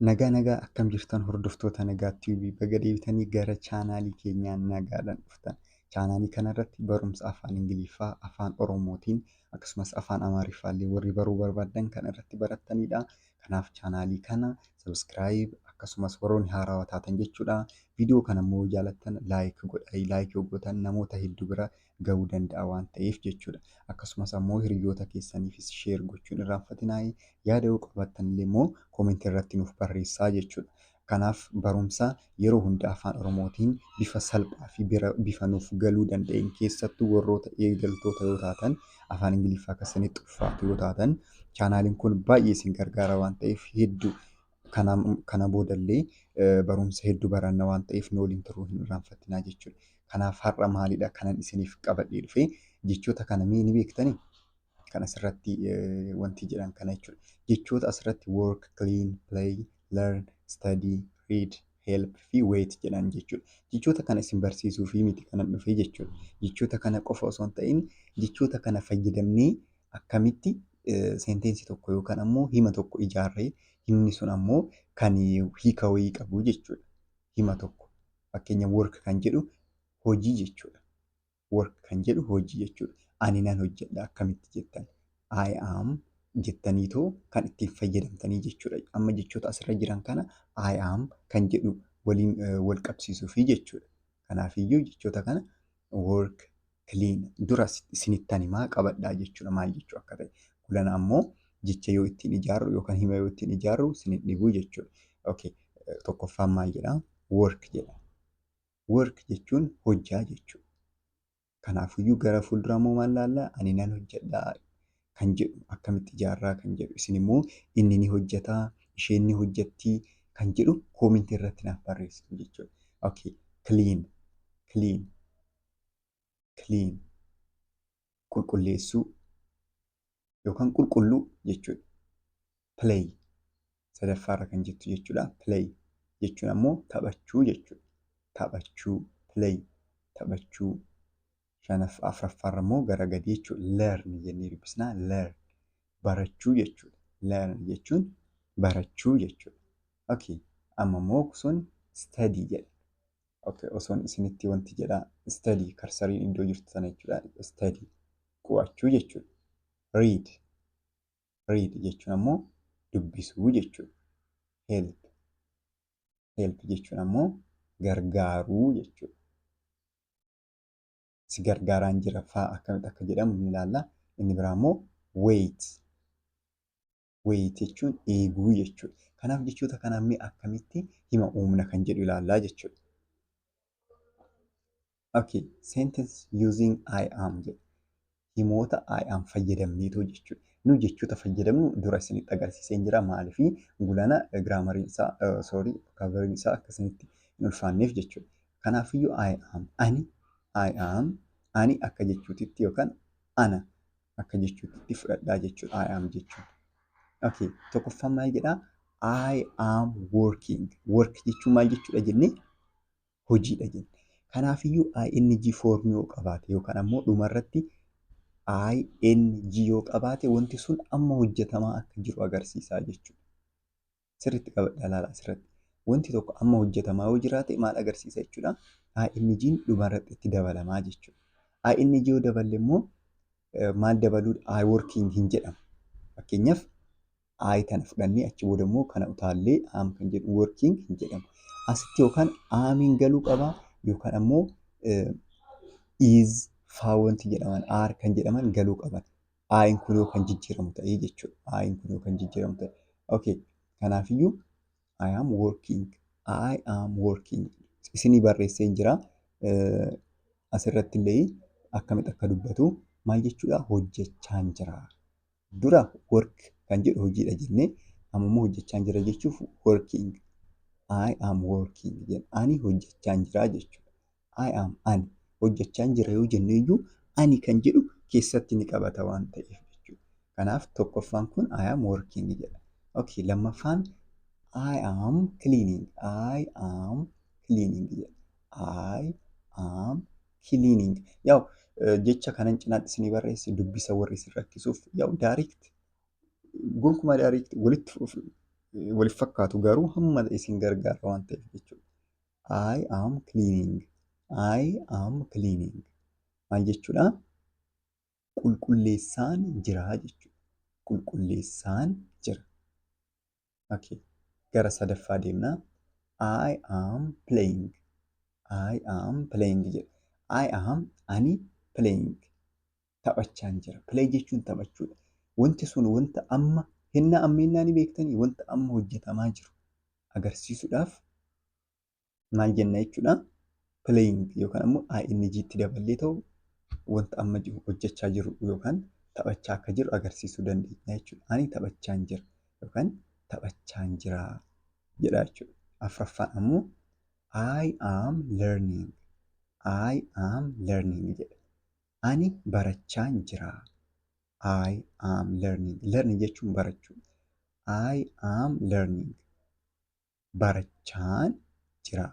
Nagaa nagaa, akkam jirtan hordoftoota Nagaa TV? Baga deebitanii gara chaanaalii keenyaa nagaadhaan dhuftan. Chaanaalii kanarratti barumsa afaan Ingiliffaa, afaan Oromootiin, akkasumas afaan Amaariffaallee warri baruu barbaadan kan irratti barattanidha. Kanaaf chaanaalii kana subscribe, akkasumas warroonni haarawaa taatan jechuudha. Viidiyoo kana immoo jaalattan like godhaa. Like yoo gootan namoota hedduu bira gahuu danda'a waan ta'eef jechuudha. Akkasumas ammoo hiriyoota keessaniifis share gochuun irraanfatinaa. Yaada yoo qabaattan illee immoo koomentii irratti nuuf barreessaa jechuudha. Kanaaf barumsa yeroo hunda afaan Oromootiin bifa salphaa fi bifa nuuf galuu danda'een, keessattuu warroota eegaltoota yoo taatan, afaan Ingiliffaa akkasinitti ulfaatu yoo taatan, chaanaaliin kun baay'ee isin gargaara waan ta'eef, hedduu kana boodallee barumsa hedduu baranna waan ta'eef nu waliin turuu hin irraanfatinaa jechuudha. Kanaaf har'a maalidha kanan isiniif qabadhee dhufe? Jechoota kana mee ni beektanii? Kan asirratti wanti jedhan kana jechuudha. Jechoota asirratti work, clean, play, learn, study, read, help fi wait jedhan jechuudha. Jechoota kana isin barsiisuu fi miti kanan dhufe jechuudha. Jechoota kana qofa osoo hin ta'in, jechoota kana fayyadamnee akkamitti sentence tokko yookaan ammoo hima tokko ijaarree, himni sun ammoo kan hiika wayii qabu jechuudha. Hima tokko, fakkeenya, work kan jedhu hojii jechuudha. Work kan jedhu hojii jechuudha. Ani nan hojjedha akkamitti jettan? I am jettaniitoo kan ittiin fayyadamtanii jechuudha. Amma jechoota asirra jiran kana I am kan jedhu waliin wal qabsiisuufi jechuudha. Kanaafiyyuu jechoota kana work, clean dura isinittan himaa, qabadhaa jechuudha, maal jechuu akka ta'e. Kulana ammoo jecha yoo ittiin ijaarru yookaan hima yoo ittiin ijaarru isin dhibuu jechuudha. Okay. Tokkoffaan maal jedhaa? Work jedha. Work jechuun hojjaa jechuudha. Kanaafiyyuu gara fuulduraa immoo maal laallaa? Ani nan hojjedhaa kan jedhu akkamitti ijaarraa kan jedhu, isin immoo inni ni hojjetaa, isheen ni hojjettii kan jedhu koomentii irratti naaf barreessitu jechuudha. Okay. Clean, clean, clean, qulqulleessuu yookaan qulqulluu jechuudha. Play sadaffaarra kan jirtu jechuudha. Play jechuun ammoo taphachuu jechuudha. Taphachuu, play, taphachuu. Shanaffaa, afuraffaarra immoo gara gadii jechuudha. Learn jennee dubbisnaa, learn barachuu jechuudha. Learn jechuun barachuu jechuudha. Okay. Amma immoo sun study jedha. Okay. Osoon isinitti wanti jedha, study cursoriin iddoo jirtu sana jechuudha. Study qo'achuu jechuudha. Read, read jechuun ammoo dubbisuu jechuudha. Help, help jechuun ammoo gargaaruu jechuudha. Si gargaaraan jira fa'aa akkamitti akka jedhamu ni ilaalla. Inni biraa immoo wait. Wait jechuun eeguu jechuudha. Kanaaf jechoota kanaan mee akkamitti hima uumna kan jedhu ilaallaa jechuudha. Okay, sentence using I am jedha. Himoota I am fayyadamneetoo jechuudha. Nu jechoota fayyadamnu dura isinitti agarsiiseen jira. Maaliifii gulana grammariin isaa, sorry, vocabulariin isaa akkasinitti hin ulfaanneef jechuudha. Kanaafiyyuu I am, ani, I am, ani akka jechuutitti yookaan ana akka jechuutitti fudhadhaa jechuudha I am jechuun. Okay, tokkoffaan maal jedhaa? I am working. Work jechuun maal jechuudha jennee? Hojiidha jenne. Kanaafiyyuu ing form yoo qabaate yookaan ammoo dhumarratti ing yoo qabaate, wanti sun amma hojjetamaa akka jiru agarsiisaa jechuudha. Sirriitti qabadhaa ilaalaa asirratti. Wanti tokko amma hojjetamaa yoo jiraate maal agarsiisa jechuudha? ING'n dhumarratti itti dabalamaa jechuudha. ING yoo daballe immoo maal dabaluudha? I working hin jedhamu. Fakkeenyaaf, I kana fudhannee achi booda immoo kana utaallee am kan jedhu working hin jedhamu. Asitti yookaan amiin galuu qabaa yookaan ammoo is faa wanti jedhaman, are kan jedhaman galuu qaban. I'n kun yoo kan jijjiiramu ta'e jechuudha. I'n kun yoo kan jijjiiramu ta'e. Okay. Kanaafiyyuu I am working. I am working. Isinii barreessee jira. Asirratti illee akkamitti akka dubbatu, maal jechuudha? Hojjechaan jira. Dura work kan jedhu hojiidha jennee, amma immoo hojjechaan jira jechuuf working. I am working jenna. Ani hojjechaan jira jechuudha. I am, ani hojjechaan jira yoo jenne iyyuu, ani kan jedhu keessatti ni qabata waan ta'eef jechuudha. Kanaaf tokkoffaan kun I am working jedha. Okay, lammaffaan I am cleaning. I am cleaning jedha. I am cleaning. Yaa'u, jecha kanan cinaatti isinii barreesse dubbisa warri isin rakkisuuf, yaa'u, direct, gonkumaa direct walitti Waliif fakkaatu garuu hamma isin gargaara waan ta'eef jechuudha. I am cleaning. I am cleaning. Maal jechuudha? Qulqulleessaan jira jechuudha. Qulqulleessaan jira. Okay. Gara sadaffaa deemnaa. I am playing. I am playing jedha. I am, ani, playing, taphachaan jira. Play jechuun taphachuudha. Wanti sun wanta amma hennaa ammeenyaa ni beektanii, wanta amma hojjetamaa jiru agarsiisuudhaaf maal jenna jechuudha? Playing yookaan ammoo ing itti daballee ta'u wanta amma hojjechaa jiru yookaan taphachaa akka jiru agarsiisuu dandeenya jechuudha. Ani taphachaan jira yookaan taphachaan jira jedha jechuudha. Afuraffaan ammoo I am learning. I am learning jedha. Ani barachaan jira. I am learning. Learn jechuun barachuudha. I am learning. Barachaan jira.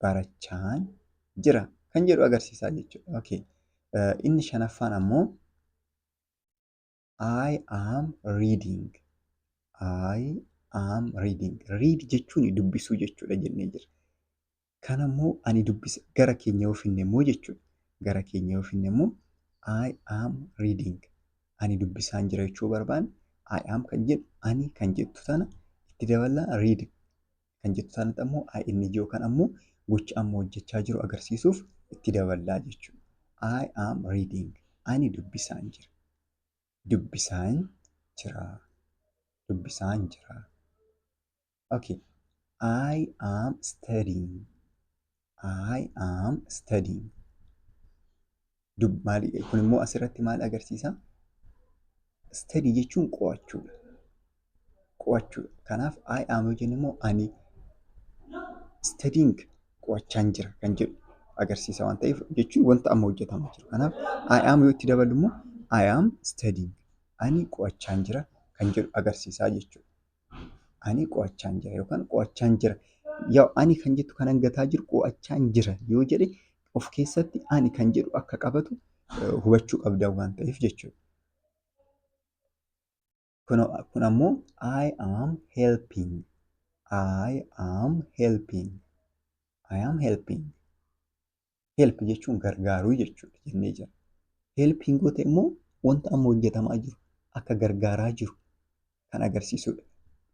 Barachaan jira kan jedhu agarsiisaa jechuudha. Okay. Inni shanaffaan ammoo I am reading. I am reading. Read jechuun dubbisuu jechuudha jennee jira. Kanammoo ani dubbisa gara keenya yoo finne immoo jechuudha. Gara keenya yoo finne immoo I am reading. Ani dubbisaan jira jechuu barbaanne, I am kan jedhu, ani kan jettu tana itti daballaa, read kan jettu sanatti ammoo ing yookaan ammoo gocha amma hojjechaa jiru agarsiisuuf itti daballaa jechuudha. I am reading. Ani dubbisaan jira. Dubbisaan jira. Dubbisaan jira. Okay. I am studying. I am studying. Maali kun immoo asirratti maal agarsiisa? Study jechuun qo'achuudha. Qo'achuudha. Kanaaf I am yoo jennu immoo ani, studying qo'achaan jira kan jedhu agarsiisa waan ta'eef jechuun wanta amma hojjetamaa jiru. Kanaaf I am yoo itti daballu immoo I am studying. Ani qo'achaan jira kan jedhu agarsiisaa jechuudha. Ani qo'achaan jira yookaan qo'achaan jira. Yaa, ani kan jettu kanan gataa jiru qo'achaan jira yoo jedhe, of keessatti ani kan jedhu akka qabatu hubachuu qabda waan ta'eef jechuudha. Kun ammoo I am helping. I am helping. I am helping. Help jechuun gargaaruu jechuudha jennee jira. Helping yoo ta'e immoo wanta amma hojjetamaa jiru akka gargaaraa jiru kan agarsiisudha.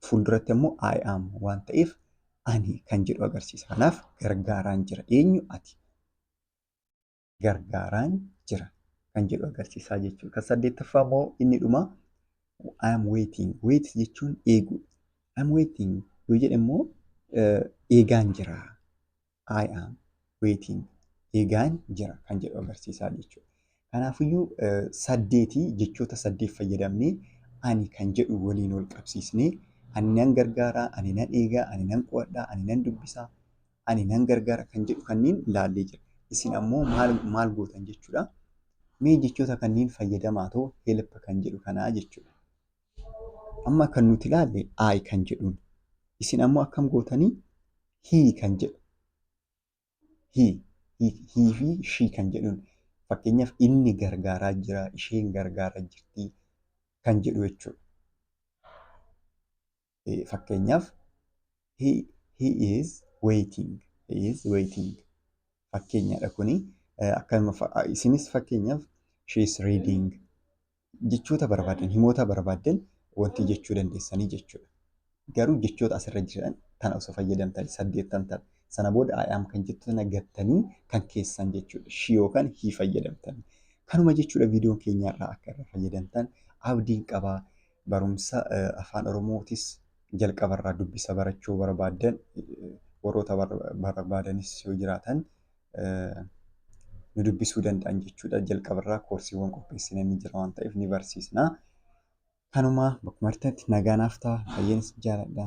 Fuulduratti immoo I am waan ta'eef ani kan jedhu agarsiisa. Kanaaf gargaaraan jira. Eenyu? Ati. Gargaaraan jira kan jedhu agarsiisaa jechuudha. Kan saddeettaffaa immoo inni dhumaa I am waiting. Wait jechuun eeguudha. I am waiting yoo jedhe immoo eegaan jira. I am waiting. Eegaan jira kan jedhu agarsiisaa jechuudha. Kanaafiyyuu saddeetii, jechoota saddeet fayyadamnee ani kan jedhu waliin wal qabsiisnee ani nan gargaaraa, ani nan eegaa, ani nan qo'adhaa, ani nan dubbisaa, ani nan gargaara kan jedhu kanneen ilaallee jira. Isin ammoo maal maal gootan jechuudha? Mee jechoota kanneen fayyadamaa ta'u help kan jedhu kanaa jechuudha. Amma kan nuti ilaalle I kan jedhuun. Isin ammoo akkam gootanii? He kan jedhu. He fi she kan jedhuun. Fakkeenyaaf inni gargaaraa jira, isheen gargaaraa jirti kan jedhu jechuudha. Fakkeenyaaf he is waiting. He is waiting. Fakkeenyadha kuni. Akkuma isinis fakkeenyaaf she is reading, jechoota barbaadan, himoota barbaadan wanti jechuu dandeessanii jechuudha. Garuu jechoota asirra jiran tana osoo fayyadamtanii, saddeettan tana, sana booda I am kan jettu sana gattanii kan keessan jechuudha. She yookaan he fayyadamtanii. Kanuma jechuudha. Viidiyoon keenya irraa akka irraa fayyadamtan abdiin qabaa. Barumsa afaan Oromootis jalqabarraa dubbisa barachuu barbaaddan, warroota barbaadanis yoo jiraatan nu dubbisuu danda'an jechuudha. Jalqabarraa koorsiiwwan qopheessine ni jira waan ta'eef ni barsiisna. Kanuma, bakkuma jirtanitti nagaa naaf ta'a. Baay'een isin jaaladha.